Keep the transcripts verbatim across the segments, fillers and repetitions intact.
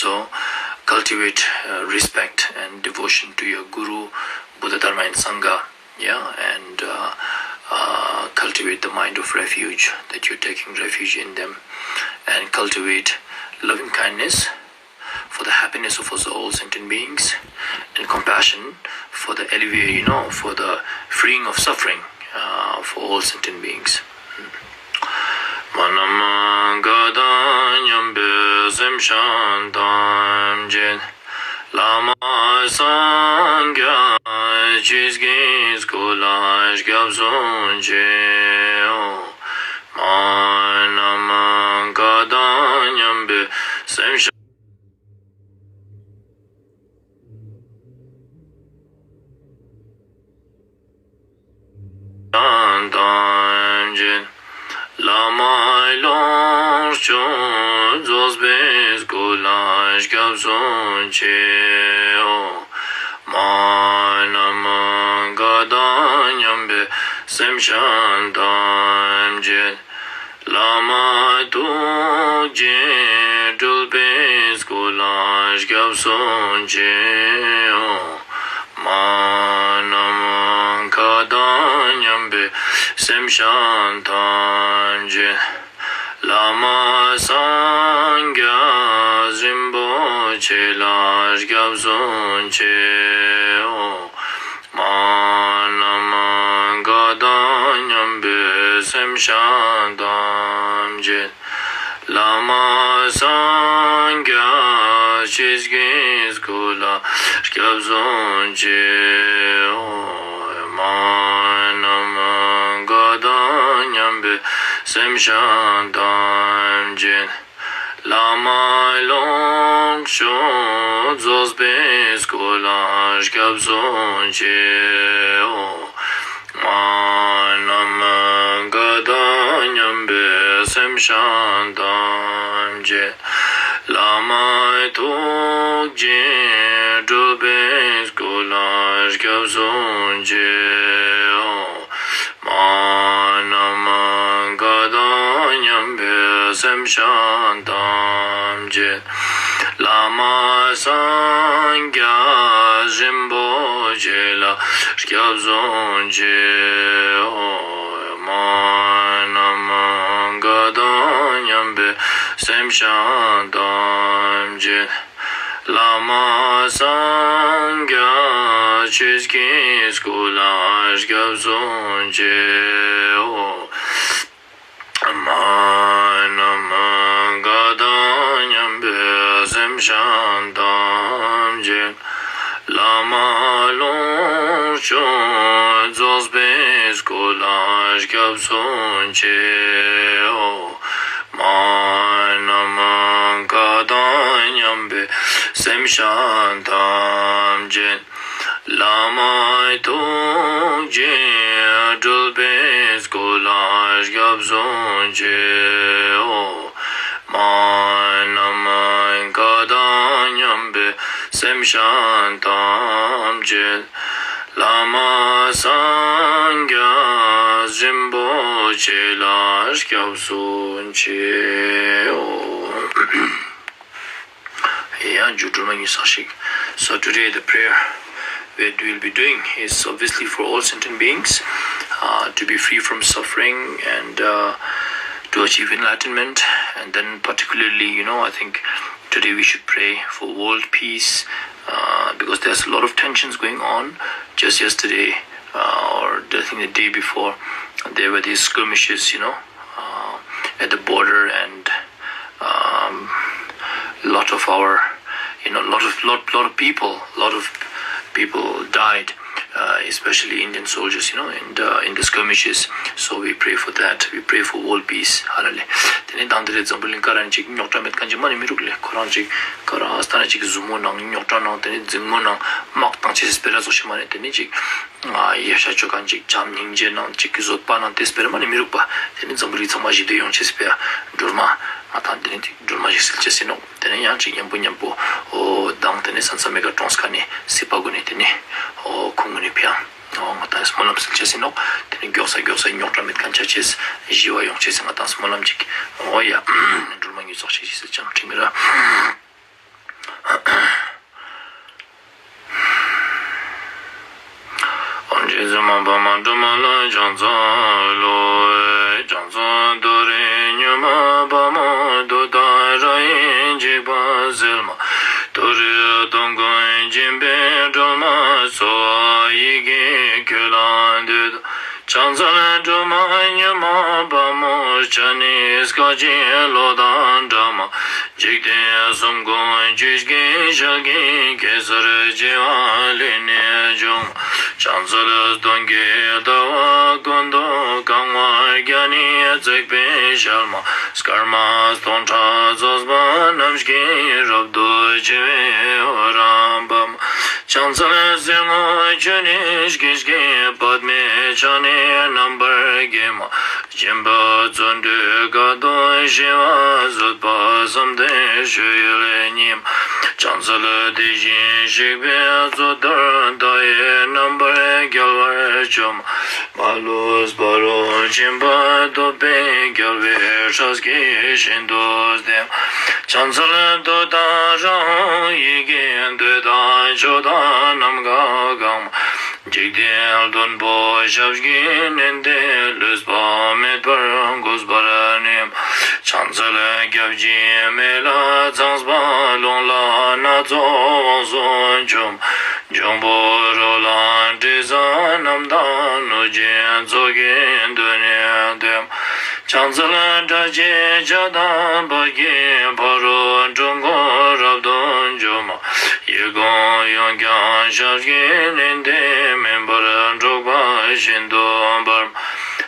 So, cultivate uh, respect and devotion to your Guru, Buddha, Dharma, and Sangha. Yeah, and uh, uh, cultivate the mind of refuge, that you're taking refuge in them, and cultivate loving kindness for the happiness of us all sentient beings, and compassion for the alleviate, you know, for the freeing of suffering uh, for all sentient beings. མ་ནམ་མ་དགའ་དང་མཉམ་པའི་སེམས་ཤིག་དམ་བཅས། བླ་མ་སངས་རྒྱས་ཆོས་ཀྱི་སྐུ་ལ་སྐྱབས་སུ་མཆིའོ། མ་ནམ་མ་དགའ་དང་མཉམ་པའི་སེམས་ཤིག་དང་དམ་ཅན། བླ་མ་ལོངས་སྤྱོད་རྫོགས་པའི་སྐུ་ལ་སྐྱབས་སུ་མཆིའོ། མ་ནམ་མ་དགའ་དང་མཉམ་པའི་སེམས་ཤིག་དམ་ཅན། བླ་མ་ཐུགས་རྗེས་སྤྲུལ་པའི་སྐུ་ལ་སྐྱབས་སུ་མཆིའོ། མ་ནམ་མ་དགའ་དང་མཉམ་པའི་སེམས་ཤིག་དམ་ཅན། བླ་མ་སངས་རྒྱས་རིན་པོ་ཆེ་ལ་སྐྱབས་སུ་མཆིའོ། མ་ནམ་མ་དགའ་དང་མཉམ་པའི་སེམས་ཤིག་དམ་ཅན། བླ་མ་སངས་རྒྱས་ཆོས་ཀྱི་སྐུ་ལ་སྐྱབས་སུ་མཆིའོ། མ་ནམ་མ་དགའ་དང་མཉམ་པའི་སེམས་ཤིག་དམ་ཅན། བླ་མ་ལོངས་སྤྱོད་རྫོགས་པའི་སྐུ་ལ་སྐྱབས་སུ་མཆིའོ། མ་ནམ་མ་དགའ་དང་མཉམ་པའི་སེམས་ཤིག་དམ་ཅན། བླ་མ་ཐུགས་རྗེས་སྤྲུལ་པའི་སྐུ་ལ་སྐྱབས་སུ་མཆིའོ། མ་ནམ་མ་དགའ་དང་མཉམ་པའི་སེམས་ཤིག་དམ་ཅན། བླ་མ་སངས་རྒྱས་རིན་པོ་ཆེ་ལ་སྐྱབས་སུ་མཆིའོ། མ་ནམ་མ་དགའ་དང་མཉམ་པའི་སེམས་ཤིག་དམ་ཅན། བླ་མ་སངས་རྒྱས་ཆོས་ཀྱི་སྐུ་ལ་སྐྱབས་སུ་མཆིའོ། མ་ནམ་མ་དགའ་དང་མཉམ་པའི་སེམས་ཤིག་དམ་ཅན། བླ་མ་ལོངས་སྤྱོད་རྫོགས་པའི་སྐུ་ལ་སྐྱབས་སུ་མཆིའོ། མ་ནམ་མ་དགའ་དང་མཉམ་པའི་སེམས་ཤིག་དམ་ཅན། བླ་མ་ཐུགས་རྗེས་སྤྲུལ་པའི་སྐུ་ལ་སྐྱབས་སུ་མཆིའོ། མ་ནམ་མ་དགའ་དང་མཉམ་པའི་སེམས་ཤིག་དམ་ཅན། བླ་མ་སངས་རྒྱས་རིན་པོ་ཆེ་ལ་སྐྱབས་སུ་མཆིའོ། ཡང་མཇུག་སྒྲིལ་མ་ཉུང་ས་ཞིག So today the prayer that we'll be doing is obviously for all sentient beings uh, to be free from suffering and uh, to achieve enlightenment. And then particularly, you know, I think today we should pray for world peace uh, because there's a lot of tensions going on. Just yesterday uh, or I think the day before, there were these skirmishes, you know, uh, at the border and um, lot of our, you know, lot of lot lot of people, lot of people died, uh, especially Indian soldiers, you know, in the in the skirmishes. So we pray for that. We pray for world peace. Hallelujah. དེ་ནས་དང་དེ་རེད་འཛམ་བུ་གླིང་ག་རང་ཅིག་རྙོག་དྲ་མེད་མཁན་ཅིག་མ་ནི་མི་རུག་ལེ། ཁོ་རང་ཅིག་ག་རང་ཨ་སྟ་ན་ཅིག་གི་ཟུར་མོ་ནང་རྙོག་དྲ་ནང་དེ་ནས་འཛིང་མོ་ནང་དམག་བཏང་ཆེད་སྤེ་ར་ཚོགས་ཤིག་མ་ནི་དེ་ནས་ཅིག་ཡ་ཤ་ཆོ་གང་ཅིག་བྱམས་སྙིང་རྗེ་ནང་ཅིག་གི་བཟོད་པ་ནང་དེ་སྤེ་ར་མ་ནི་མི་རུག་པ། དེ་ནི་འཛམ་བུ་གླིང་ཚང་མ་ཞི་བདེ་ཡོང་ཆེད་སྤེ་ར་སྒྲོལ་མ་ང་དང་དེ་ནི་སྒྲོལ་མ་ཞིག་སིལ་ཆེད་སིན་ནོག་དེ་ནི་ཡང་ཅིག་མཉམ་པོ་མཉམ་པོ་ཨོ་དང་དེ་ནི་ས་མཚམས་མེད་ཀ་གྲོངས་ཁ་ནི་སྲིད་པ་དགོས་ནི་དེ་ནི་ཨོ་ཁོང་གུན་ནི་ཕི་ཡང་ཨོ་ང་དང་སྨོན་ལམ་སིལ་ཆེད་སིན་ནོག་དེ་ནི་མགྱོགས་ས་མགྱོགས་ས་རྙོག་དྲ་མེད་ཁན་ཆ་ཆེད་ཞི་བ་ཡོང་ཆེད་སིན་ང་དང་སྨོན་ལམ་ཅིག་ཨོ་ཡ་སྒྲོལ་མ་ཉུ་ཚགས་ཤིག་ཞིག་སིལ་ཆེད་ནོག་ཁྲིག་མི་ར། མ་བ་མ་སྒྲོལ་མ་ལ་ཕྱག་འཚལ་ལོ། ཕྱག་འཚལ་ཏུ་རེ་མྱུར་མ་དཔའ་མོ་ཏུཏྟཱ་ར་ཡི་འཇིགས་པ་སེལ་མ། ཏུ་རེ་སྟོང་ཀུན་འབྱིན་པའི་སྒྲོལ་མ་གསོལ་བ་ཡི་གེ་ཁྱོད་ལ་འདུད། ཕྱག་འཚལ་སྒྲོལ་མ་མྱུར་མ་དཔའ་མོ་ཕྱག་ནི་སྐད་ཅིག་གློག་དང་འདྲ་མ། འཇིག་རྟེན་གསུམ་མགོན་ཆུ་སྐྱེས་ཞལ་གྱི་གེ་སར་བྱེ་བ་ལས་ནི་བྱུང་། ཕྱག་འཚལ་སྟོན་ཀའི་ཟླ་བ་ཀུན་ཏུ་གང་བར་རྒྱལ་ནི་བརྩེགས་པའི་ཞལ་མ། སྐར་མ་སྟོང་ཕྲག་ཚོགས་པ་རྣམས་ཀྱིས་རབ་ཏུ་ཕྱེ་བའི་འོད་རབ་འབར་མ། ཕྱག་འཚལ་སེར་སྔོ་ཆུ་ནས་སྐྱེས་ཀྱི་པདྨས་ཕྱག་ནི་རྣམ་པར་བརྒྱན་མ། སྦྱིན་པ་བརྩོན་འགྲུས་དཀའ་ཐུབ་ཞི་བ་བཟོད་པ་བསམ་གཏན་སྤྱོད་ཡུལ་ཉིད་མ། ཕྱག་འཚལ་དེ་བཞིན་གཤེགས་པའི་གཙུག་ཏོར་མཐའ་ཡས་རྣམ་པར་རྒྱལ་བར་སྤྱོད་མ། མ་ལུས་ཕ་རོལ་ཕྱིན་པ་ཐོབ་པའི་རྒྱལ་བའི་སྲས་ཀྱིས་ཤིན་ཏུ་བསྟེན་མ། ཕྱག་འཚལ་ཏུཏྟཱ་ར་ཧཱུྃ། ཡི་གེ་འདོད་དང་ཕྱོགས་དང་ནམ་མཁའ་གང་མ། འཇིག་རྟེན་བདུན་པོ་ཞབས་ཀྱིས་མནན་ཏེ། ལུས་པ་མེད་པར་འགུགས་པར་ནུས་མ། ཕྱག་འཚལ་སྐྱབས་སྦྱིན་མེ་ལྷ་ཚངས་པ་ཀློང་ལ་སྣ་ཚོགས་དབང་སུ་འབྱུང་། འབྱུང་པོ་རོ་ལངས་དྲི་ཟ་རྣམས་དང་གནོད་སྦྱིན་ཚོགས་ཀྱིས་མདུན་ནས་བསྟོད་མ། ཕྱག་འཚལ་སྒྲ་ཆེན་ཇི་ལྟ་བ་ཀྱི་ཕ་རོལ་འཁྲུལ་འཁོར་རབ་ཏུ་འཇོམས་མ། ཡི་དམ་ཡོངས་བསྐྱངས་ཞབས་ཀྱིས་མནན་ཏེ། མེ་འབར་འཁྲུགས་པ་ཤིན་ཏུ་འབར་མ།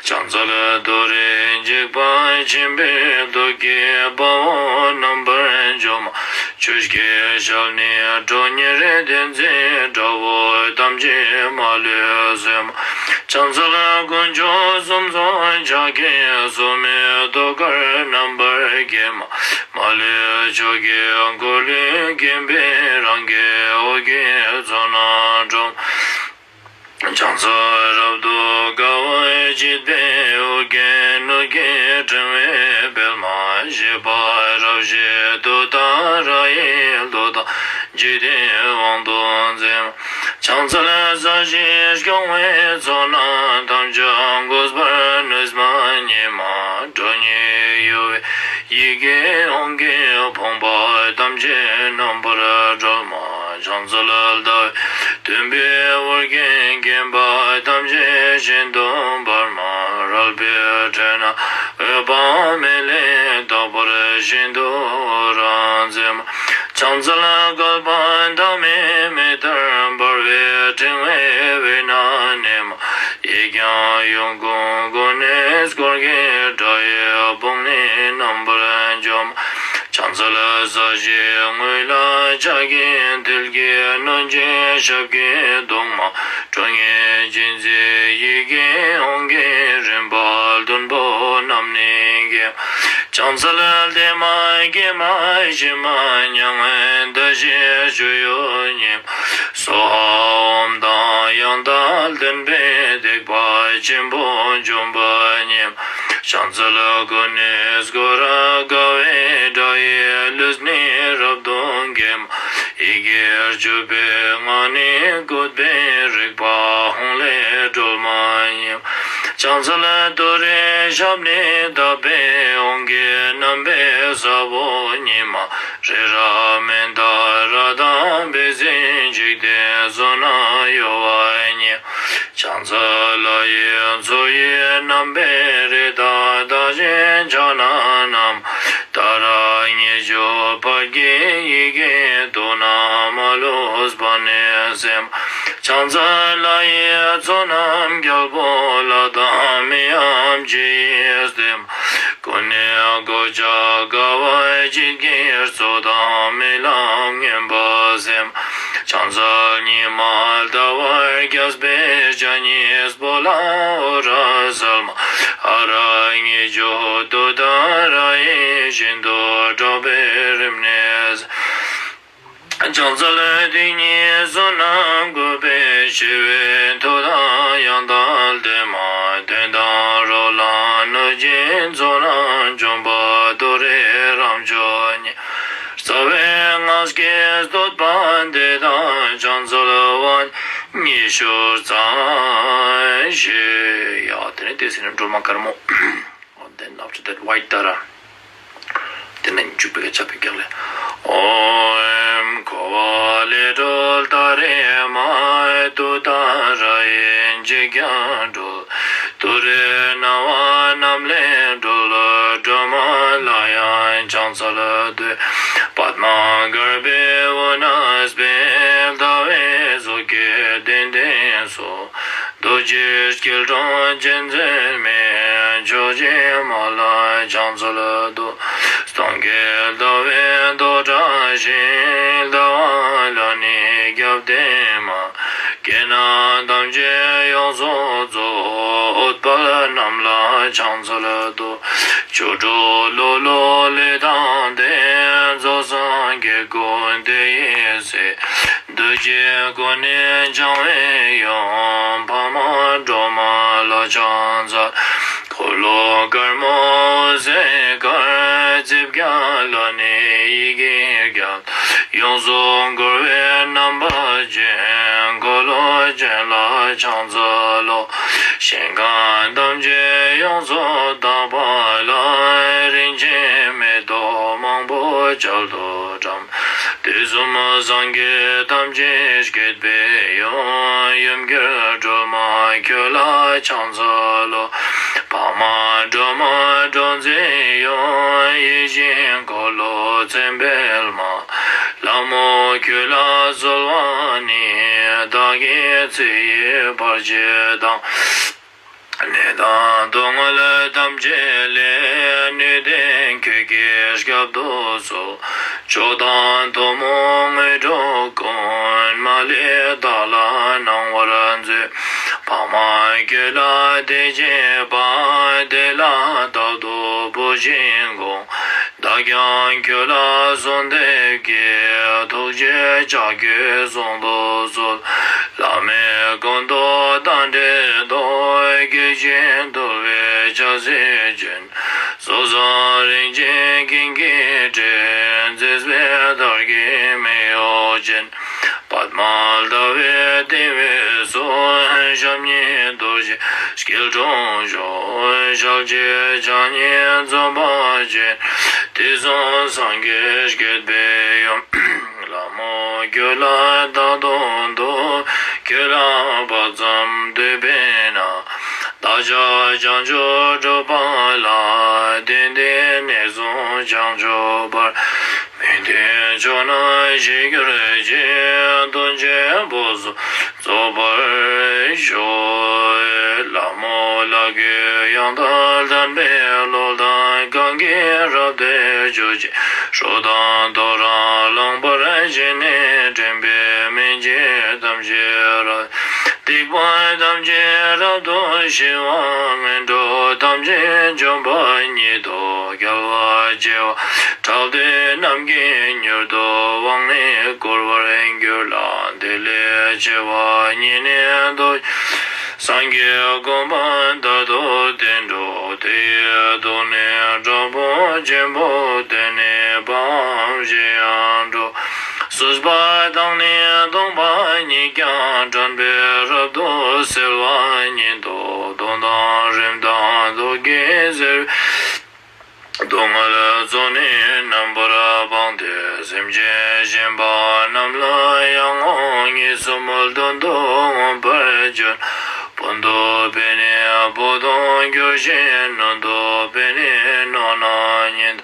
ཕྱག་འཚལ་ཏུ་རེ་འཇིགས་པ་ཆེན་པོའི་ཐུགས་ཀྱི་དཔའ་བོ་རྣམ་པར་འཇོམས་མ། ཆུ་སྐྱེས་ཞལ་ནི་ཁྲོ་གཉེར་ལྡན་མཛད། དགྲ་བོ་ཐམས་ཅད་མ་ལུས་གསོད་མ། ཕྱག་འཚལ་དཀོན་མཆོག་གསུམ་མཚོན་ཕྱག་རྒྱའི་སོར་མོས་ཐུགས་ཀར་རྣམ་པར་བརྒྱན་མ། མ་ལུས་ཕྱོགས་ཀྱི་འཁོར་ལོས་བརྒྱན་པའི་རང་གི་འོད་ཀྱི་ཚོགས་རྣམས་འཁྲུག་ཕྱག་འཚལ་རབ་ཏུ་དགའ་བ་བརྗིད་པའི་ཨོ་རྒྱན་ནོར་གྱི་ཕྲེང་བའི་པདྨ། བཞད་པ་རབ་བཞད་ཏུཏྟཱ་ར་ཡིས། ཏུཏྟཱ་འཇིག་རྟེན་དབང་དུ་མཛད་མ། ཕྱག་འཚལ་ས་གཞི་སྐྱོང་བའི་ཚོགས་རྣམས་ཐམས་ཅད་འགུགས་པར་ནུས་མ། ཉི་མ་ཁྲོ་གཉེར་གཡོ་བའི་ཡི་གེ་ཧཱུྃ་གིས། ཕོངས་པ་ཐམས་ཅད་རྣམ་པར་སྒྲོལ་མ། ཕྱག་འཚལ་ཟླ་བའི་དུམ་བུས་འོད་ཀྱིས་བརྒྱན་པ་ཐམས་ཅད་ཤིན་ཏུ་འབར་མ། རལ་པའི་ཁྲོད་ན་འོད་དཔག་མེད་ལས་དག་པར་ཤིན་ཏུ་འོད་རབ་མཛད་མ། ཕྱག་འཚལ་བསྐལ་པ་འདབ་མའི་མེ་ལྟར་འབར་བའི་ཕྲེང་བའི་དབུས་ན་གནས་མ། གཡས་བརྐྱང་ཡུམ་ཀུན་ཀུན་ནས་བསྐོར་གྱིས། དགྲ་ཡི་དཔུང་ནི་རྣམ་པར་འཇོམས་མ། ཕྱག་འཚལ་ས་གཞིའི་ངོས་ལ་ཕྱག་གི་མཐིལ་གྱིས་གནོན་ཅིང་ཞབས་ཀྱིས་བརྡུང་མ། ཁྲོ་གཉེར་ཅན་མཛད་ཡི་གེ་ཧཱུྃ་གིས། རིམ་པ་བདུན་པོ་རྣམས་ནི་འགེམས། ཕྱག་འཚལ་བདེ་མ་དགེ་མ་ཞི་མ་མྱ་ངན་འདའ་ཞིང་སྤྱོད་ཡུལ་ཉིད་མ། སྭཱ་ཧཱ་ཨོཾ་དང་ཡང་དག་ལྡན་པས་ཐེག་པ་ཆེན་པོ་འཇོམས་པ་ཉིད་མ། ཕྱག་འཚལ་ཀུན་ནས་བསྐོར་དགའ་བའི་སྒྲ་ཡིས། ལུས་ནི་རབ་ཏུ་འགེམས་མ། ཡི་གེར་གྱུར་པའི་སྔགས་ནི་བཀོད་པས། རིག་པ་ཧཱུྃ་ལས་སྒྲོལ་མ་ཉིད་མ། ཕྱག་འཚལ་ཏུ་རེའི་ཞབས་ནི་དག་པའི་ཧཱུྃ་གི་རྣམ་པའི་ས་བོན་ཉིད་མ། རི་རབ་མནྡ་ར་དང་འབིགས་བྱེད། འཇིག་རྟེན་གསུམ་རྣམས་གཡོ་བ་ཉིད་མ། ཕྱག་འཚལ་ལྷ་ཡི་མཚོ་ཡི་རྣམ་པའི་རི་དྭགས་དག་ཅིང་ཕྱག་ན་བསྣམས། ཏཱ་ར་གཉིས་བརྗོད་ཕཊ་ཀྱི་ཡི་གེས། དུག་རྣམས་མ་ལུས་པ་ནི་སེལ་མ། ཕྱག་འཚལ་ལྷ་ཡི་ཚོགས་རྣམས་རྒྱལ་པོ་ལྷ་དང་མིའམ་ཅི་ཡིས་བསྟེན་མ། ཀུན་ནས་གོ་ཆ་དགའ་བ་བརྗིད་ཀྱིས། རྩོད་དང་རྨི་ལམ་ངན་པ་སེལ་མ། ཕྱག་འཚལ་ཉི་མ་ཟླ་བ་རྒྱས་པའི་ཕྱག་གཉིས་པོ་ལ་འོད་རབ་གསལ་མ། ཧ་ར་གཉིས་བརྗོད་ཏུཏྟཱ་ར་ཡིས། ཤིན་ཏུ་དྲག་པོའི་རིམས་ནད་སེལ། ཕྱག་འཚལ་དེ་ཉིད་གསུམ་རྣམས་བཀོད་པས། ཞི་བའི་མཐུ་དང་ཡང་དག་ལྡན་མ། གདོན་དང་རོ་ལངས་གནོད་སྦྱིན་ཚོགས་རྣམས་འཇོམས་པ་ཏུ་རེ་རབ་མཆོག་ཉིད་མ། རྩ་བའི་སྔགས་ཀྱི་བསྟོད་པ་འདི་དང་། ཕྱག་འཚལ་དབང་ ཉི་ཤུ་རྩ་བཞི་ཡ། དེ་ནས་དེ་ཟིན་ན་སྒྲོལ་མ་དཀར་མོ། Then after that, White Tara. དེ་ནས་མཇུག་པའི་ཆ་པའི་རྒྱག་ལེ། ཨོཾ་འཁོར་བ་ལས་སྒྲོལ་ཏཱ་རེ་མ། ཏུཏྟཱ་ར་ཡེ་འཇིགས་ཀྱང་སྒྲོལ། ཏུ་རེ་སྣང་བ་རྣམས་ལས་སྒྲོལ། སྒྲོལ་མ་ལ་ཡང་ཕྱག་འཚལ་བསྟོད། པདྨ་དཀར་པོའི་དབུས་ན་སྤེལ། ཟླ་བའི་གཟུགས་ཀྱི་གདན་སྟེང་སུ། རྡོ་རྗེ་སྐྱིལ་ཀྲུང་ཅན་འཛིན་མའི། མཆོག་སྦྱིན་མ་ལ་ཕྱག་འཚལ་བསྟོད། སྟོན་ཀའི་ཟླ་བའི་མདོག་བཀྲ་ཞིང་། ཟླ་བ་ལ་ནི་རྒྱབ་བརྟེན་མ། སྐྱེ་གནས་ཐམས་ཅད་ཡོངས་སུ་རྫོགས། ཨུཏྤལ་རྣམས་ལ་ཕྱག་འཚལ་བསྟོད། ཆོ་འཕྲུལ་ལོ་ལོ་ལས་དང་ལྡན། རྫོགས་སངས་རྒྱས་ཀུན་དེ་ཡི་སྲས། གདུལ་བྱའི་སྒོ་ནས་འཆང་བའི་ཡུམ། འཕགས་མ་སྒྲོལ་མ་ལ་ཕྱག་འཚལ། འཁོར་ལོ་དཀར་མོ་འོད་ཟེར་དཀར། རྩིབས་བརྒྱད་ལ་ནི་ཡི་གེ་བརྒྱད། ཡོངས་སུ་བསྐོར་བའི་རྣམ་པ་ཅན། འཁོར་ལོ་ཅན་ལ་ཕྱག་འཚལ་ལོ། ཞིང་ཁམས་ཐམས་ཅད་ཡོངས་སུ་དག་པ་ལ། རིན་ཆེན་མེ་ཏོག་མང་པོ་གྱལ་དུ་བཀྲམ། དུས་གསུམ་སངས་རྒྱས་ཐམས་ཅད་བསྐྱེད་པའི་ཡུམ། ཡུམ་གྱུར་སྒྲོལ་མ་ཁྱོད་ལ་ཕྱག་འཚལ་ལོ། འཕགས་མ་སྒྲོལ་མ་སྒྲོལ་འཛིན་ཡུམ། ཡིད་བཞིན་འཁོར་ལོ་མཚན་དཔལ་མ། ལྷ་མོ་ཁྱོད་ལ་གསོལ་བ་ནི། བདག་གི་ཚེ་ཡི་བར་ཆད་དང་། ནད་དང་སྡུག་བསྔལ་ཐམས་ཅད་ལས། ནུས་ལྡན་ཁྱོད་ཀྱིས་བསྐྱབ་ཏུ་གསོལ། མཆོག་དང་ཐུན་མོང་དངོས་གྲུབ་ཀུན། མ་ལུས་བདག་ལ་གནང་བར་མཛོད། འཕགས་མ་ཁྱོད་ལ་དད་བྱེད་པ། དེ་ལ་རྟག་ཏུ་བུ་བཞིན་དགོངས། བདག་ཀྱང་ཁྱོད་ལ་གསོལ་འདེབས་ཀྱི། ཐུགས་རྗེའི་ལྕགས་ཀྱུས་བཟུང་དུ་གསོལ། བླ་མེད་ཀུན་ཏུ་བདག་འདྲེན་དོ། བརྒྱུད་བཞིའི་འདུལ་བའི་ཕྱག་འཚལ་ཅན། སོ་སོར་རིན་ཆེན་ཀུན་གྱིས་སྤྲས། མཛེས་པའི་དར་གྱི་མིག་ཡོར་ཅན། པདྨ་ཟླ་བའི་ཏེ་བའི་སོ། ཞབས་གཉིས་རྡོ་རྗེ་སྐྱིལ་ཀྲུང་གཤོག། ཞལ་གཅིག་ཕྱག་གཉིས་འཛུམ་པ་ཅན། དུས་གསུམ་སངས་རྒྱས་བསྐྱེད་པའི་ཡུམ། ལྷ་མོ་ཁྱོད་ལ་བདག་འདོད་དོ། ཁྱོད་ལ་དཔག་བསམ་འདུས་པས་ན། བདག་ཅག་བྱང་ཆུབ་སྒྲུབ་པ་ལ། དེང་འདིར་གནས་སུ་བྱང་ཆུབ་བར། མི་མཐུན་ཕྱོགས་རྣམས་ཞི་གྱུར་ཅིག། དོན་ཆེན་བོ་སོ་རྫོགས་པར་ཤོག། ལྷ་མོ་ལ་གུས་ཡང་དག་ལྡན་པའི་བློ་དང་། གང་གིས་རབ་ཏུ་ཕྱོགས་བཅུའི་སྲོག་དང་དོ་རུང་ལངས་པར་བྱས་ནས། དྲན་པས་མི་འཇིགས་ཐམས་ཅད་རབ། སྡིག་པ་ཐམས་ཅད་རབ་ཏུ་ཞི་བ། ངན་འགྲོ་ཐམས་ཅད་འཇོམས་པ་ཉིད་དོ། རྒྱལ་བ་བྱེ་བ་ཕྲག་བདུན་རྣམས་ཀྱིས་མྱུར་དུ་དབང་ནི་བསྐུར་བར་འགྱུར་ལ། དེ་ལས་ཆེ་བ་ཉིད་ནི་ཐོབ། སངས་རྒྱས་གོ་འཕང་མཐར་ཐུག་བདེ་འགྲོ་སྟེ། དེ་ཡི་མདོ་ནི་དྲག་པོ་ཆེན་པོ་སྟེ། གནས་པའམ་གཞན་ཡང་འགྲོ། སོས་པ་དང་ནི་གདུང་བ་ཉིད་ཀྱང་། དྲན་པས་རབ་ཏུ་སེལ་བ་ཉིད་དོ། གདོན་དང་རིམས་དང་དུག་གིས་གཟིར། སྡུག་བསྔལ་ཚོགས་ནི་རྣམ་པར་སྤངས་ཏེ། སེམས་ཅན་གཞན་པ་རྣམས་ལ་ཡང་ངོ་། གཉིས་གསུམ་བདུན་དུ་མངོན་པར་བརྗོད། ཕུང་དུ་ཕན་ནི་བུ་དང་གྱུར་ཅིང་། ནོན་དུ་ཕན་ནི་ནོར་རྣམས་ཉིད་དོ།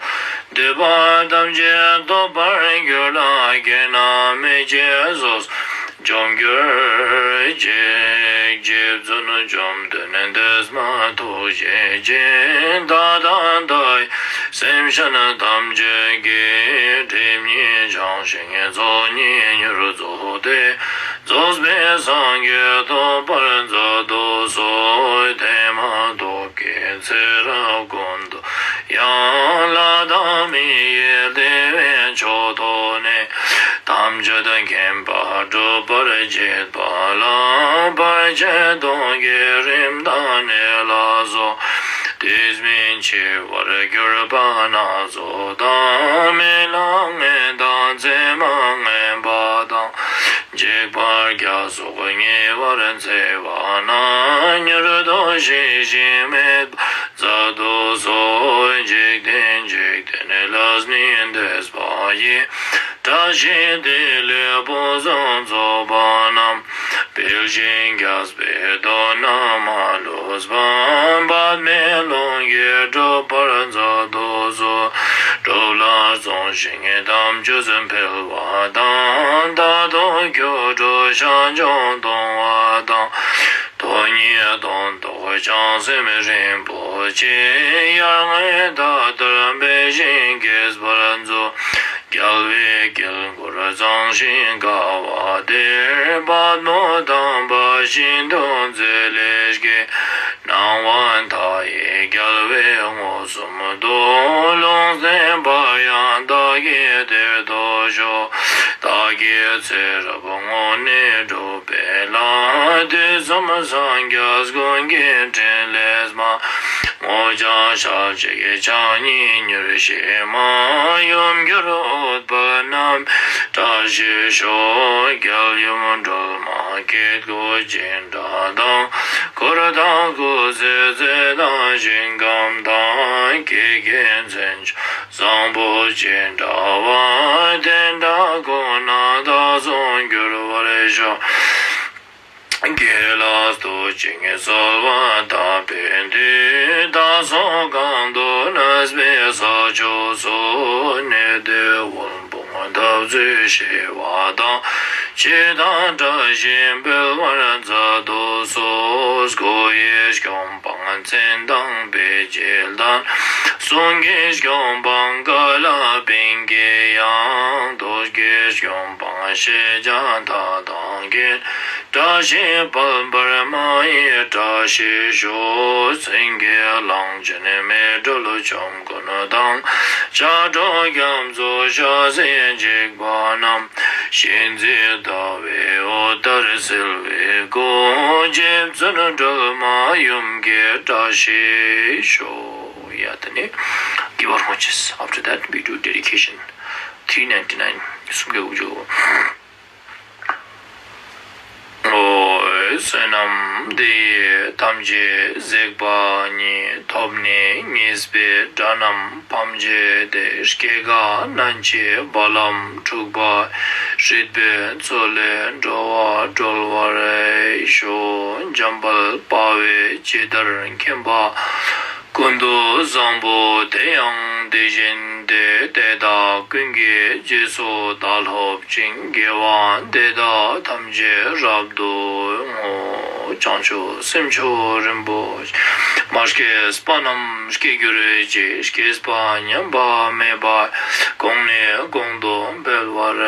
འདོད་པ་ཐམས་ཅད་ཐོབ་པར་འགྱུར་ལ། ཁྱེད་རྣམས་མི་སྐྱེ་སོ་སོར་འཇོམས་གྱུར་ཅིག། རྗེ་བཙུན་བཅོམ་ལྡན་འདས་མ་ཐུགས་རྗེ་ཅན། བདག་དང་བདག་གི་སེམས་ཅན་ཐམས་ཅད་ཀྱི། སྒྲིབ་གཉིས་བྱང་ཞིང་ཚོགས་གཉིས་མྱུར་རྫོགས་ཏེ། རྫོགས་པའི་སངས་རྒྱས་ཐོབ་པར་མཛད་དུ་གསོལ། དེ་མ་ཐག་གི་ཚེ་རབས་ཀུན་ཏུ་ཡང་ལྷ་དང་མི་ཡི་བདེ་བའི་མཆོག་ཐོབ་ནས། ཐམས་ཅད་མཁྱེན་པ་སྒྲུབ་པར་བྱེད་པ་ལ། བར་ཆད་གདོན་བགེགས་རིམས་དང་ནད་ལ་སོགས། དུས་མིན་འཆི་བར་གྱུར་པ་སྣ་ཚོགས་དང་། རྨི་ལམ་ངན་དང་མཚན་མ་ངན་པ་དང་། འཇིགས་པར་རྒྱ་སོགས་ཉེ་བར་འཚེ་བ་ན། མྱུར་དུ་ཞི་ཞིང་མེད་པར་མཛད་དུ་གསོལ། འཇིག་རྟེན་འཇིག་རྟེན་ལས་ནི་འདས་པ་ཡི། བཀྲ་ཤིས་བདེ་ལེགས་ཕུན་སུམ་ཚོགས་པ་རྣམས། འཕེལ་ཞིང་རྒྱས་པའི་དོན་རྣམས་མ་ལུས་པ། འབད་མེད་ཀློང་གིས་འགྲུབ་པར་མཛད་དུ་གསོལ། སྒྲུབ་ལ་བརྩོན་ཞིང་དམ་ཆོས་འཕེལ་བ་དང་། མཐར་ཐུག་སྒྱུ་འཕྲུལ་ཞིང་སྐྱོང་གཏོང་བ་དང་། དོན་གཉིས་དོན་རྟོགས་བྱང་སེམས་རིན་པོ་ཆེ། ཡར་ངོའི་ཟླ་ལྟར་འཕེལ་ཞིང་རྒྱས་པར་མཛོད། རྒྱལ་བའི་དཀྱིལ་འཁོར་གཙང་ཞིང་དགའ་བ་དེར། པདྨོ་དམ་པ་ཤིན་ཏུ་མཛེས་ལེགས་སྐྱེས། སྣང་བ་མཐའ་ཡས་རྒྱལ་བས་མངོན་སུམ་དུ། ལུང་བསྟན་པ་ཡང་བདག་གིས་དེར་ཐོབ་ཤོག། བདག་གིས་ཚེ་རབས་སྔོན་ནས་བསྒྲུབས་པའི་ལྷ། དུས་གསུམ་སངས་རྒྱས་ཀུན་གྱི་ཕྲིན་ལས་མ། སྔོ་ལྗང་ཞལ་གཅིག་ཕྱག་གཉིས་མྱུར་ཞི་མ། ཡུམ་གྱུར་ཨུཏྤལ་བསྣམས་བཀྲ་ཤིས་ཤོག། རྒྱལ་ཡུམ་སྒྲོལ་མ་སྐྱེ་དགུའི་སྦྱིན་བདག་དང་། འཁོར་དང་སྐུ་ཚེའི་ཚད་དང་ཞིང་ཁམས་དང་། སྐྱེ་རྒུའི་མཚན་མཆོག་བཟང་པོ་ཅི་འདྲ་བ། དེ་འདྲ་ཀུན་ནས་བདག་སོགས་འགྱུར་བར་ཤོག། དགེ་ལ་བསྟོད་ཅིང་གསོལ་བ་བཏབ་པའི་མཐུས། བདག་སོགས་གང་དུ་གནས་པའི་ས་ཕྱོགས་སུ། གནས་བདེ་དབུལ་ཕོངས་འཐབ་རྩོད་ཞི་བ་དང་། སྤྱི་དང་བཀྲ་ཤིས་འཕེལ་བར་མཛད་དུ་གསོལ། སྐུ་ཡི་སྐྱོབ་དཔང་མཚན་དང་དཔེ་བྱད་ལྡན། གསུང་གི་སྐྱོབ་དཔང་ཀ་ལ་པིང་ཀའི་དབྱངས། མདོ་སྒྱུ་སྐྱོབ་དཔང་ཤེས་བྱ་མཐའ་དང་མཁྱེན། བཀྲ་ཤིས་ཕལ་པར་མ་ཡི་བཀྲ་ཤིས་ཤོག། སེང་གེ་གླང་ཆེན་མེ་སྦྲུལ་ཆོམ་རྐུན་དང་། ཕྱག་གྲུ་རྒྱ་མཚོ་ཞལ་ཟས་འཇིགས་པ་རྣམས། གཤིན་རྗེ་ཟླ་བའི་འོད་ལྟར་གསལ་བའི་སྐུ། རྗེ་བཙུན་སྒྲོལ་མ་ཡུམ་གྱི་བཀྲ་ཤིས་ཤོག། ཡ་དེ་ནས་དགེ་བ་སྔོན་ཆད། After that we do dedication. Three ninety nine. སུམ་བརྒྱ་དགུ་བཅུ། ཨོ། བསོད་ནམས་འདི་ཡིས་ཐམས་ཅད་གཟིགས་པ་ཉིད། ཐོབ་ནས་ཉེས་པའི་དགྲ་རྣམས་ཕམ་བྱས་ཏེ། སྐྱེ་རྒ་ན་འཆིའི་རྦ་རླབས་འཁྲུགས་པ། སྲིད་པའི་མཚོ་ལས་འགྲོ་བ་སྒྲོལ་བར་ཤོག། འཇམ་དཔལ་དཔའ་བོས་ཇི་ལྟར་མཁྱེན་པ། ཀུན་ཏུ་བཟང་པོ་དེ་ཡང་དེ་བཞིན་ཏེ། དེ་དག་ཀུན་གྱི་རྗེས་སུ་བདག་སློབ་ཅིང་། དགེ་བ་འདི་དག་ཐམས་ཅད་རབ་ཏུ་བསྔོ། བྱང་ཆུབ་སེམས་མཆོག་རིན་པོ་ཆེ། མ་སྐྱེས་པ་རྣམས་སྐྱེ་གྱུར་ཅིག། སྐྱེས་པ་ཉམས་པ་མེད་པ། གོང་ནས་གོང་དུ་འཕེལ་བར་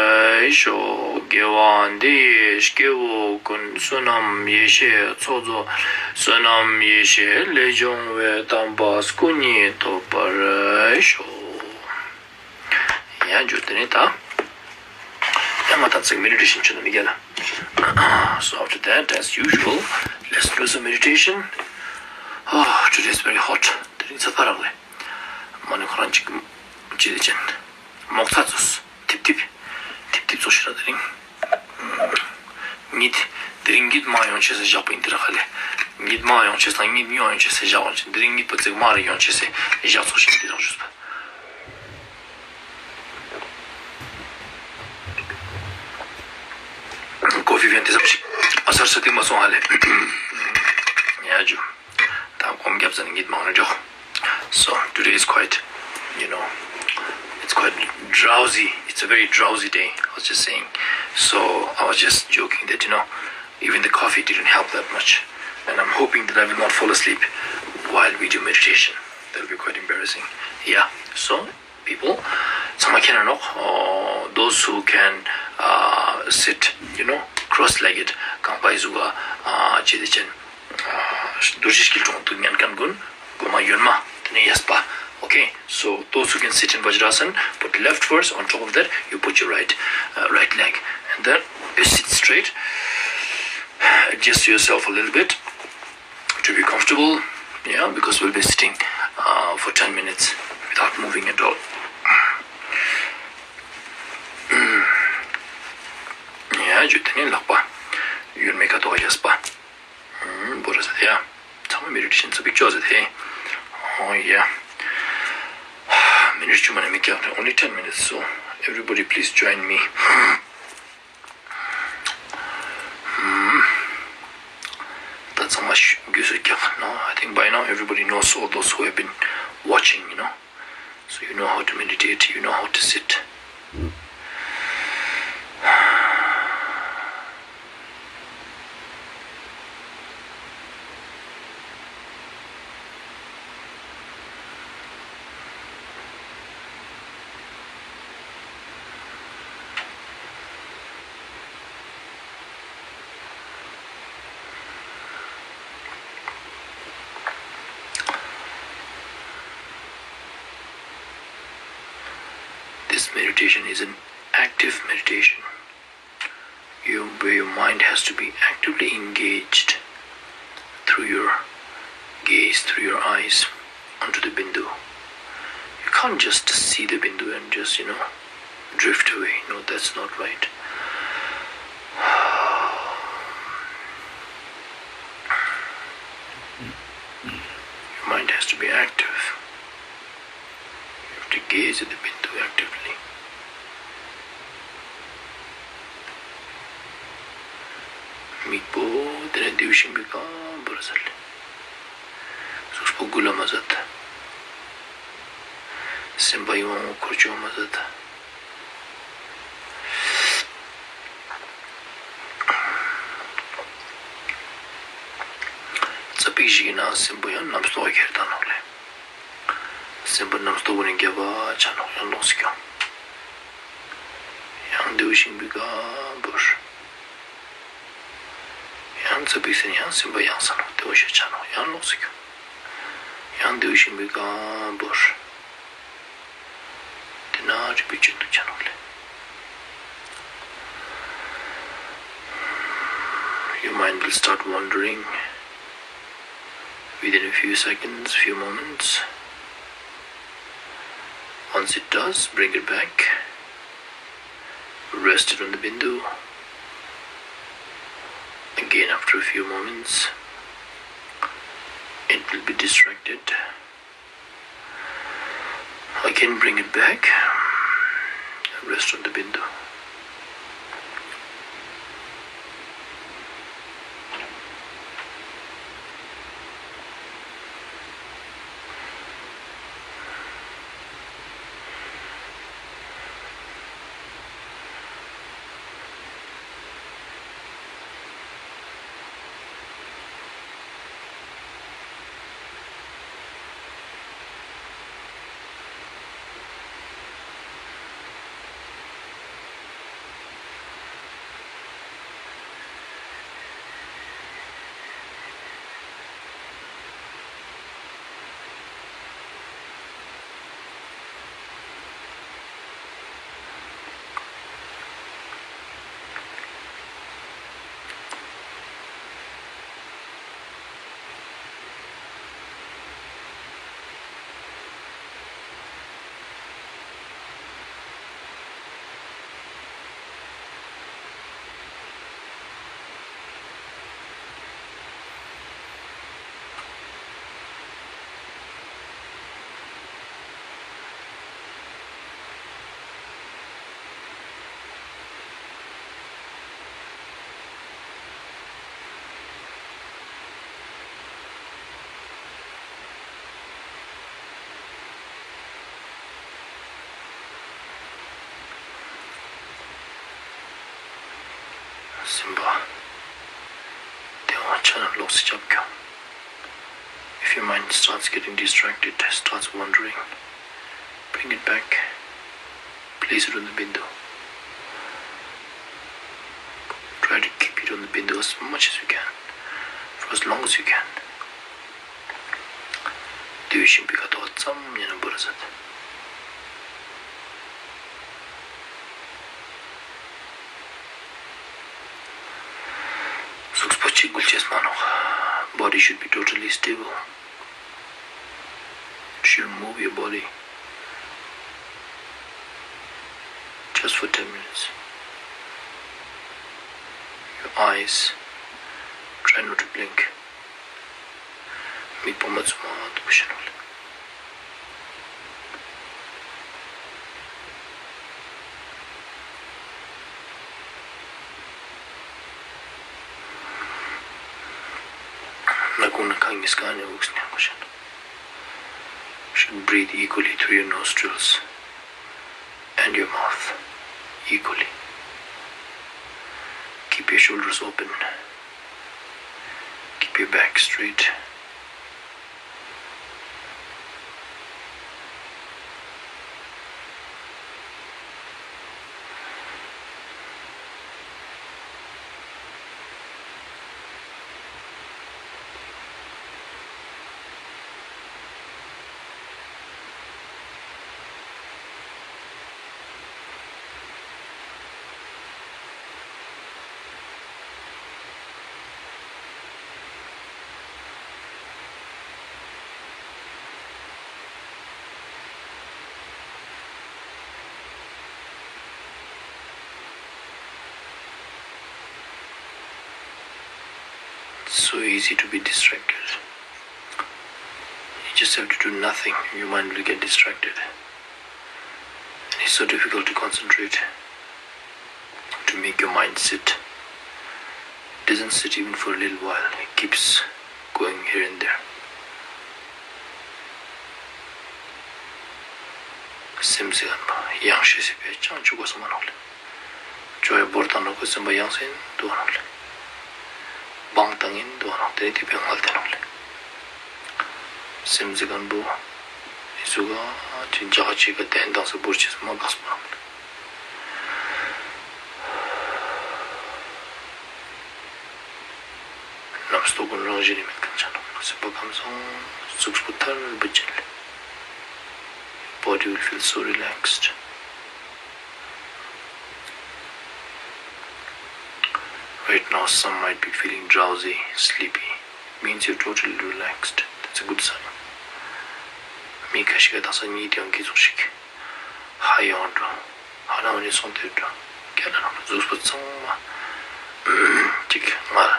ཤོག། དགེ་བ་འདི་ཡིས་སྐྱེ་བོ་ཀུན། བསོད་ནམས་ཡེ་ཤེས་ཚོགས་རྫོགས། བསོད་ནམས་ཡེ་ཤེས་ལས་བྱུང་བའི་དམ་པ་སྐུ་གཉིས་ཐོབ་པར་ཤོག། ཡང་འཇུ་དེ་ནས་ད། ཡང་ང་དང་ཚིག་མེ་ཌི་ཊེ་ཤན་བྱོས་ན་མི་རྒྱལ་ལ། So after that, as usual, let's do some meditation. Oh, today is very hot. དེ་རིང་ཚ་ཕ་རག་ལས། མ་ནི་ཁོ་རང་ཅིག་ཅི་ལས་ཅན། མོག་ཚ་ཚོས། ཐིབ་ཐིབ། ཐིབ་ཐིབ་ཚོ་ཤི་ར་དེ་རིང་། གཉིད། དེ་རིང་གཉིད་མ་ཡོང་ཆེས་སེ་བཞག་པ་ཡིན་དེ་ར་ཁ་ལས། གཉིད་མ་ཡོང་ཆེས་དང་གཉིད་ཡོང་ཡོང་ཆེས་སེ་བཞག་པ་ཡིན། དེ་རིང་གཉིད་པ་ཙིག་མ་རེ་ཡོང་ཆེས་སེ་བཞག་ཚོ་ཤི་དེ་རང་ཞུས་པ། ཀོ་ཕི་བན་དེ་ཙམ་ཞིག་ཨ་སར་ས་ཏིག་མ་སོང་ཧ་ལས། ཡ་ཇུ། ད་གོམ་རྒྱབ་ཙམ་གཉིད་མང་རེ་འཇོག། So today is quite, you know, it's quite drowsy. It's a very drowsy day. I was just saying. So I was just joking that, you know, even the coffee didn't help that much. And I'm hoping that I will not fall asleep while we do meditation. That'll be quite embarrassing. Yeah. So people, ཚང་མ་ཁྱེད་རང་ནོག། Uh, those who can, uh, sit, you know, cross-legged, རྐང་པའི་གཟུགས་ལ་བྱས་ཏེ་ཅན། རྡོ་རྗེ་སྐྱིལ་ཀྲུང་དུ་ཉན་མཁན་ཀུན་གོ་མ་ཡོན་མ་དེ་ནས་ཡས་པ། Okay, so those who can sit in Vajrasana, put left first. On top of that, you put your right, uh, right leg, and then you sit straight. Adjust yourself a little bit to be comfortable. Yeah, because we'll be sitting, uh, for ten minutes without moving at all. Yeah. ཡ་ཇུ་དེ་ནས་ལག་པ་ཡོད་མེད་ཁ་དོག་ཡས་པ། ཨུམ་བོ་ར་ཟེར་ཡ། ཚང་མ་མེ་ཌི་ཊེ་ཤན་ཙ་པིག་ཅོ་ཟེར་ཏེ། Oh yeah. Minute བཅུ་མ་ནས་མི་སྐྱག་རེད། Only ten minutes, so everybody please join me. ད་ཚང་མ་རྒྱུས་སུ་སྐྱག No, I think by now everybody knows, all those who have been watching, you know. So you know how to meditate, you know how to sit. This meditation is an active meditation. You, where your mind has to be actively engaged through your gaze, through your eyes, onto the bindu. You can't just see the bindu and just, you know, drift away. No, that's not right. Your mind has to be active. You have to gaze at the bindu actively. མིག་པོ་དེ་ནས་མདེའུ་ཤིང་པའི་སྒང་བོར་ཟེར་ལེ། གཟུགས་པོ་འགུལ་ལ་མ་ཟད། སེམས་པ་ཡིད་འོང་འཁོར་ཆོག་མ་ཟད། ཙ་པིག་ཞིག་ཡིན་ན་སེམས་པོ་ཡང་རྣམ་རྟོག་ཁྱེར་བཏང་ནོག་ལེ། སེམས་པ་རྣམ་རྟོག་པོ་ནས་རྒྱབ་པ་ཆ་ནོག་ཡང་ལོག་སི་ཀྱང་། ཡང་མདེའུ་ཤིང་པའི་སྒང་བོར། ཡང་ཙ་པིག་ཟིན་ཡང་སེམས་པ་ཡང་ས་ནོག་དེ་བ་ཤ་ཆ་ནོག་ཡང་ལོག་སི་ཀྱང་། ཡང་མདེའུ་ཤིང་པའི་སྒང་བོར། དེ་ན་རིག་པའི་ཆོས་འདུ་ཆ་ནོག་ལེ། Your mind will start wandering within a few seconds, few moments. Once it does, bring it back. Rest it on the bindu. Again, after a few moments, it will be distracted. Again, bring it back. Rest on the bindu. སེམས་པ་དེ་བ་ཆ་ན་ལོག་སི་རྒྱབ་ཀྱང་། If your mind starts getting distracted, starts wandering, bring it back. Place it on the bindu. Try to keep it on the bindu as much as you can, for as long as you can. མདེའུ་ཤིང་པའི་ཁ་དོག་ཙམ་ཉན་ན་བོར་ཟེར། གཟུགས་པོ་གཅིག་འགུལ་བྱེད་མ་ནོག Body should be totally stable. Shouldn't move your body. Just for ten minutes. eyes. Try not to blink. མིག་པ་མ་བཙུམ་མ་འདུག་བྱེད་ནོ་ལེ། སྣ་ཁུང་སྣ་ཁ་གཉིས་ཀ་ནས་དབུགས་ཉན་དགོས་བྱེད་ནོ། Should breathe equally through your nostrils and your mouth equally. Keep your shoulders open. Keep your back straight. It's so easy to be distracted. You just have to do nothing, your mind will get distracted. And it's so difficult to concentrate, to make your mind sit. It doesn't sit even for a little while, it keeps going here and there. སེམས་ཟེར་མཁན་པོ་ཡང་ཤེས་སི་བས་ཅང་བཅུག་གོ་སོང་མ་ནོག་ལེ། ཅོ་ཡ་བོར་བཏང་ནོག་གི་སེམས་པ་ཡང་སེ་འདུག་ནོག་ལེ། བང་བཏང་ཡིན་འདུག་ནོག་དེ་དེ་བས་ངལ་དེ་ནོག་ལེ། སེམས་ཟེར་མཁན་པོ་ཨི་ཟུག་ག་ཅིག་འཇག་ཅིག་ག་བརྟན་བཏང་སེ་བོར་ཅིག་སེ་མ་དགའ་སོང་མ་ནོག་ལེ། རྣམ་རྟོག་ཀུན་རང་བཞིན་ནི་མེད་མཁན་ཆ་ནོག་སེམས་པ་ཁམས་སངས་གཟུགས་པོ་ཐར་བུ་ཅན་ལེ། Body will feel so relaxed. Right now, some might be feeling drowsy, sleepy. Means you're totally relaxed. That's a good sign. མི་ཁ་ཤས་ཀ་དྭངས་ས་གཉིད་ཡང་གི་ཟུག་ཞིག་ཧ་ཡང་འགྲོ། ཧ་ན་བ་ནི་སོང་དེ་འགྲོ། ཁྱེད་ལ་རང་གཟུགས་པོ་ཚང་མ་ཅིག་ངལ་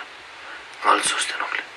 ངལ་གསོ་སྟེ་ནོག་ལེ།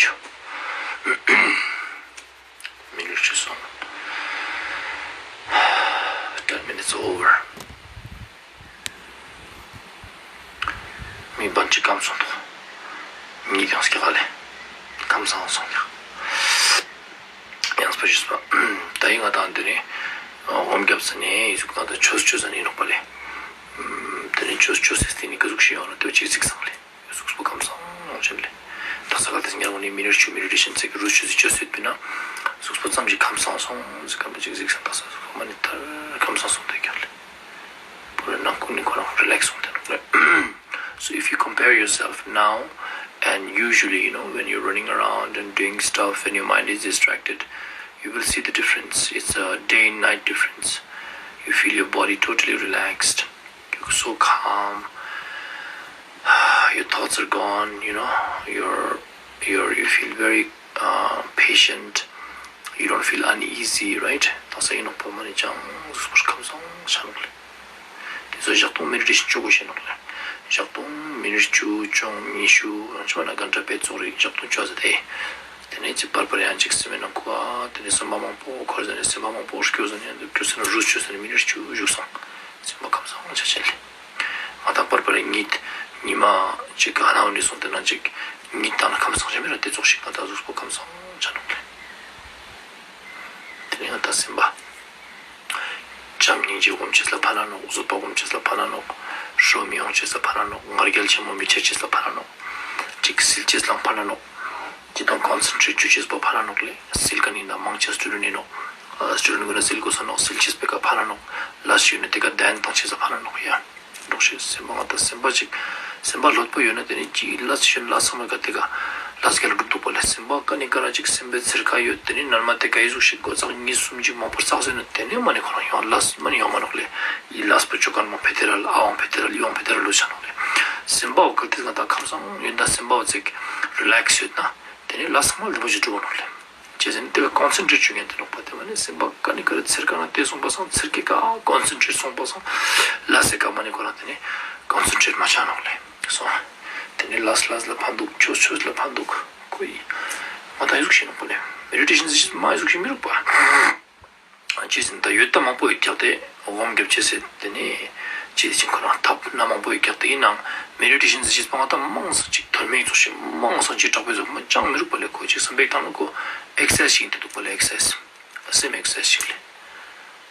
ཆུ། མི་ལུས་ཆུ་སོང་། Ten minutes over. མི་བན་ཅིག་ཁམས་སོང་དོ། ཉིད་ཀྱང་སྐྱེ་ག་ལས། ཁམས་སང་སོང་ཀྱང་། ཡང་སྤ་ཞུས་པ། ད་ཡིན་ང་དང་འདི་ནི། འོམ་རྒྱབ་ས་ནས་ཡིག་གཟུགས་དང་ཆོས་ཆོས་ས་ནས་ཡིན་ནོག་པ་ལས། དེ་ནི་ཆོས་ཆོས་སེ་སྟེ་ནི་ཀ་ཟུག་ཤི་ཡོང་ན་དེ་ཅིག་གཟིགས་སང་ལས། གཟུགས་པོ་ཁམས་སང་ཡོང་ཆེན་ལས། ད་ས་ག་དེ་ཉར་བ་ནི་མི་ནར་ཆུ་མི་རི་ཏེ་ཤན་ཚེ་གི་རུ་ཆུ་ཟི་ཆོས་སུ་ཡོད་པས་ན། གཟུགས་པོ་ཙམ་ཞིག་ཁམས་སང་སོང་ཟི་ཁམས་ཅིག་གཟིགས་སང་ད་ས་གཟུགས་པོ་མ་ནི་ཐར་ཁམས་སང་སོང་དེ་ཀྱང་ལས། པོ་རེ་ནང་ཁུ་ནི་ཁོ་རང་རི་ལེགས་སོང་དེ་ནོག་ལས། So if you compare yourself now and usually, you know, when you're running around and doing stuff and your mind is distracted, you will see the difference. It's a day and night difference. You feel your body totally relaxed. You're so calm. Your thoughts are gone, you know, you're, you're, you feel very uh, patient. You don't feel uneasy, right? ད་ས་ཡིན་ནོག་པོ་མ་ནི་ཅང་གཟུགས་པོ་ཁམས་སང་ཆ་ནོག་ལས། དེ་ཚོ་ཞག་སྟོང་མི་རི་ཏེ་ཤན་བཅུ་དགུ་ཤེས་ནོག་ལས། ཞག་སྟོང་མི་རི་ཏེ་ཤན་བཅུ་བཅོ་ཉི་ཤུ་རང་ཆ་མ་ན་གན་ཏྲ་པེ་ཙོག་རིག་ཞག་སྟོང་བཅོ་ཟ་དེ། དེ་ནས་ཅི་པར་པར་ཡང་ཅིག་སེམས་ནང་ཁུ་ཨ་དེ་ནས་སེམས་པ་མང་པོ་འཁོར་ཟ་ནས་སེམས་པ་མང་པོ་སྐྱོ་ཟ་ནས་འདུག་སྐྱོ་ཟ་ནས་རུ་སྐྱོ་ཟ་ནས་མི་རི་ཏེ་ཤན་བཅུ་བཞུགས་སང་སེམས་པ་ཁམས་སང་ཆ་ཆེན་ལས། ང་དང་པར་པར་ཉིད་ཉི་མ་ཅིག་ག་ན་འོ་ནི་སོང་དེ་ན་ཅིག་ཉིད་དང་ན་ཁམས་སང་ཆ་མི་ར་དེ་ཙོག་ཞིག་ང་དང་གཟུགས་པོ་ཁམས་སང་ཆ་ནོག་ལས། དེ་ནས་ང་དང་སེམས་པ། བྱམས་སྙིང་རྗེ་སྒོམ་ཆེས་ལ་ཕན་ན་ནོག་བཟོད་པ་སྒོམ་ཆེས་ལ་ཕན་ན་ནོག་ཧྲོ་མི་ཡོང་ཆེས་ལ་ཕན་ན་ནོག་ང་རྒྱལ་ཆེན་མོ་མི་ཆེ་ཆེས་ལ་ཕན་ན་ནོག་ཅིག་སིལ་ཆེས་ལ་ཕན་ན་ནོག་ཅི་དང་ཀོན་སེན་ཊྲེཊ་བཅུ་ཆེས་པ་ཕན་ན་ནོག་ལས་སིལ་ག་ནི་ན་མང་ཆེ་སི་ཊུ་ཌེན་ཊ་ནི་ནོག་སི་ཊུ་ཌེན་ཊ་གུན་ན་སིལ་གོ་ས་ནོག་སིལ་ཆེས་པེ་ཀ་ཕན་ན་ནོག་ལ་སི་ཡོད་ན་དེ་ཀ་དན་དང་ཆེས་ལ་ཕན་ན་ནོག་ཡ། འགྲོགས་ཤིག་སེམས་པ་ང་དང་སེམས་པ་ཅིག་སེམས་པ་ལྷོད་པོ་ཡོད་ན་དེ་ནི་ཅི་ལ་སི་ཤོན་ལ་སང་མ་ག་དེ་ག་ལ་སི་ག་ལ་འགྲུབ་འདུག་པ་ལས་སེམས་པ་ཀ་ནི་ཀ་ར་ཅིག་སེམས་པའི་ཚེར་ཁ་ཡོད་དེ་ནི་ནར་མ་དེ་ག་ཡི་གཟུགས་ཤིག་གོ་ཚག་གཉིས་གསུམ་ཅིག་མང་པོ་བསགས་ཟེར་ན་དེ་ནི་མ་ནི་ཁོ་རང་ཡོང་ལ་སི་མ་ནི་ཡོང་མ་ནོག་ལས་ཡི་ལ་སི་པ་ཅོ་ཀན་མ་ཕེ་ཐེ་ར་ལ་ཨ་ཝང་ཕེ་ཐེ་ར་ལ་ཡི་ཝང་ཕེ་ཐེ་ར་ལ་ལོ་ཆ་ནོག་ལས་སེམས་པ་བ་ག་དེ་ང་དང་ཁམས་སང་ཡོད་ད་སེམས་པ་བ་ཚིག་རི་ལེག་སི་ཡོད་ན་དེ་ནི་ལ་སི་མ་ལ་འགྲུབ་པོ་ཅིག་འགྲུབ་པ་ནོག་ལས། བྱས་ཙང་དེ་ལ་ཀོན་སེན་ཊྲེཊ་བྱེད་མཁན་དེ་ནོག་པ་དེ་མ་ནི་སེམས་པ་ཀ་ནི་ཀ་ར་ཚེར་ཀ་ན་དེ་སོང་པ་སང་ཚེར་ཀེ་ཀ་ཀོན་སེན་ཊྲེཊ་སོང་པ་སང་ལ་སེ་ཀ་མ་ནི་ཁོ་རང་དེ་ནི་ཀོན་སེན་ཊྲེཊ་མ་ཆགས་ནོག་ལས་སོང་། དེ་ནི་ལ་སི་ལ་སི་ལ་ཕན་འདུག་ཆོས་ཆོས་ལ་ཕན་འདུག་ཁོ་ཡི་མ་ད་ཡི་གཟུགས་ཤེས་ནོག་པ་ལས་མེ་ཌི་ཊེ་ཤན་ཟེར་ཅིག་མ་ཡི་གཟུགས་ཤེས་མི་རུག་པ། ཅི་ཟིན་ད་ཡོད་ད་མང་པོ་ཡོད་ཀྱག་དེ་འོམ་རྒྱབ་ཅེས་ཟེར་དེ་ནི་ཅི་ཟིན་ཁོ་རང་ཐབས་སྣ་མང་པོ་ཡོད་ཀྱག་དེ་ཡིན་ནའང་མེ་ཌི་ཊེ་ཤན་ཟེར་ཅེས་སྤང་ད་མང་ས་ཅིག་དོན་མེད་ཚོགས་ཤིག་མང་ས་ཅིག་དྲག་པོའི་ཚོགས་མ་ཅང་མི་རུག་པ་ལས་ཁོ་ཅིག་བསམ་པའི་སྟངས་ལ་ཁོ་ཨེག་སར་སའི་ཛི་ཞིག་ཡིན་དེ་འདུག་པ་ལས་ཨེག་སར་སའི་ཛི་སེམས་ཨེག་སར་སའི་ཛི་ཞིག་ལས་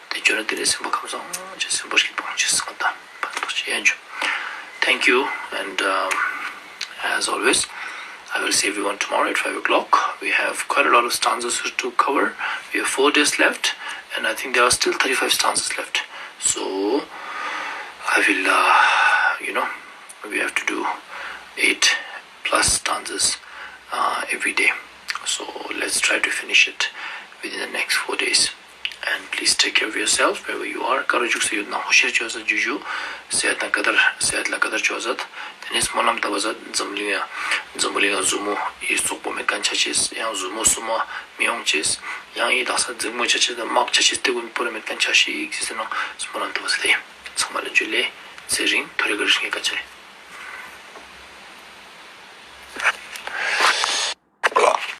དེ་བརྗོད་ན་དེ་ནི་སེམས་པ་ཁམས་སང་ཅི་སེམས་པ་ཞིག་སྤང་ཅེས་སང་ད་ཕན་ཐོགས་ཅི་ཡན་ཆོ། Thank you and um, as always, I will see everyone tomorrow at five o'clock. We have quite a lot of stanzas to cover. We have four days left, and I think there are still thirty-five stanzas left. So, I will, uh, you know, we have to do eight plus stanzas uh, every day. So, let's try to finish it within the next four days. And please take care of yourself wherever you are. ག་རུ་བཞུགས་སུ་ཡོད་ན་ཧོ་ཤེར་བྱོས་ས་ཇུ་ཇུ་སེ་ཡ་དང་ཀ་དར་སེ་ཡ་ལ་ཀ་དར་བྱོས་ས། དེ་ནས་སྨོན་ལམ་བཏབ་པ་ས་འཛམ་གླིང་ཡ་འཛམ་བུ་གླིང་ཡ་ཟུ་མོ་ཡི་སོག་པོ་མེད་མཁན་ཆ་ཤས་ཡང་ཟུ་མོ་སུ་མོ་མི་ཡོང་ཅེས་ཡང་ཡི་དྭགས་ས་འཛིང་མོ་ཆ་ཤས་དང་དམག་ཆ་ཤས་དེ་ཀུན་པོ་ར་མེད་མཁན་ཆ་ཤས་ཡིག་ཟེར་ནང་སྨོན་ལམ་བཏབ་པ་ས་དེ་ཚང་མ་ལ་འཇུ་ལེ་ཚེ་རིང་ཐོ་རེ་ག་རུ་ཤིང་ག་ཆ་རེ།